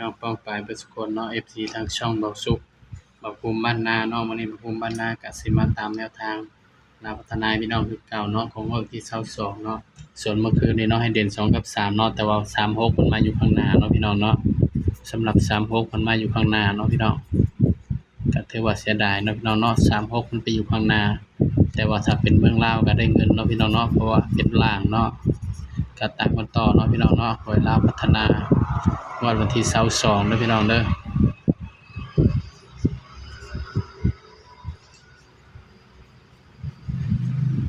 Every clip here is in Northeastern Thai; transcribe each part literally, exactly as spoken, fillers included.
น้องป้องปายเบิดสุคนเนาะ เอฟซี ทางช่องเบาสุข เบาภูมิบ้านนาเนาะ มื้อนี้เบาภูมิบ้านนากะสิมาตามแนวทางลาวพัฒนาให้พี่น้องคือเก่าเนาะ ของงวดวันที่ซาวสองเนาะ ส่วนเมื่อคืนนี้เนาะ ให้เด่นสองกับสามเนาะ แต่ว่าสามหกมันมาอยู่ข้างหน้าเนาะพี่น้องเนาะ สำหรับสามหกมันมาอยู่ข้างหน้าเนาะพี่น้อง ก็ถือว่าเสียดายเนาะพี่น้องเนาะ สามหกมันไปอยู่ข้างหน้า แต่ว่าถ้าเป็นเมืองลาวก็ได้เงินเนาะพี่น้องเนาะ เพราะว่าเป็นล่างเนาะ ก็ตามกันต่อเนาะพี่น้องเนาะ หวยลาวพัฒนางวดวันที่ซาวสองเด้อพี่น้องเด้อ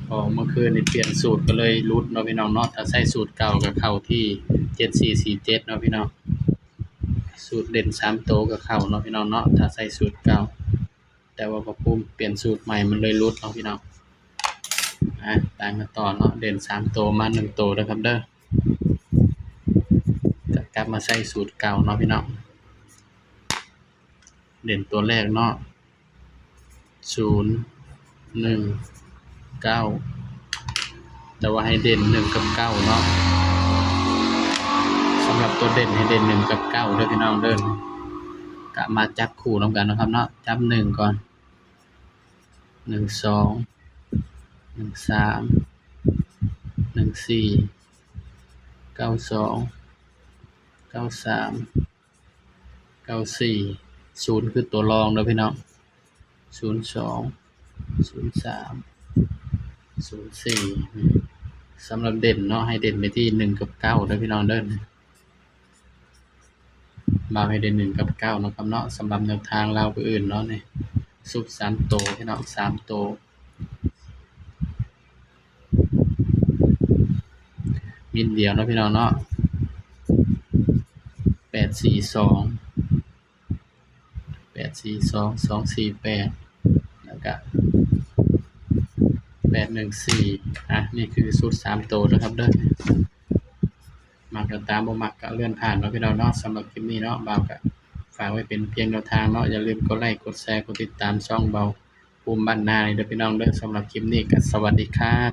ออกเมื่อคืนนี้เปลี่ยนสูตรก็เลยหลุดเนาะพี่น้องเนาะ ถ้าใช้สูตรเก่าก็เข้าที่เจ็ดสี่สี่เจ็ดเนาะพี่น้อง สูตรเด่นสามตัวก็เข้าเนาะพี่น้องเนาะ ถ้าใช้สูตรเก่า แต่ว่าเบาภูมิเปลี่ยนสูตรใหม่มันเลยหลุดเนาะพี่น้อง อ่ะ ตามกันต่อเนาะ เด่นสามตัวมาหนึ่งตัวนะครับเด้อ ก็กลับมาใช้สูตรเก่าเนาะพี่น้อง เด่นตัวแรกเนาะ ศูนย์ หนึ่ง เก้า แต่ว่าให้เด่นหนึ่งกับเก้าเนาะ สำหรับตัวเด่นให้เด่นหนึ่งกับเก้าเด้อพี่น้องเด้อ ก็มาจับคู่นำกันนะครับเนาะ จับหนึ่งก่อน หนึ่งสอง หนึ่งสาม หนึ่งสี่ เก้าสอง เก้าสาม เก้าสี่ ศูนย์คือตัวรองเด้อพี่น้อง ศูนย์สอง ศูนย์สาม ศูนย์สี่ สำหรับเด่นเนาะ ให้เด่นไปที่หนึ่งกับเก้าเด้อพี่น้องเด้อ บ่าวให้เด่นหนึ่งกับเก้าเนาะครับเนาะ สำหรับแนวทางลาวผู้อื่นเนาะ นี่ ชุดสามตัวพี่น้อง สามตัว มิดเดียวเนาะพี่น้องเนาะ แปดสี่สอง แปดสี่สอง สองสี่แปด แล้วก็ แปดหนึ่งสี่ อ่ะ นี่คือชุดสามตัวนะครับเด้อ มักก็ตาม บ่มักก็เลื่อนผ่านเนาะพี่น้องเนาะ สำหรับคลิปนี้เนาะ บ่าวก็ฝากไว้เป็นเพียงแนวทางเนาะ อย่าลืมกดไลค์ กดแชร์ กดติดตามช่องเบาภูมิบ้านนาเด้อพี่น้องเด้อ สำหรับคลิปนี้ก็สวัสดีครับ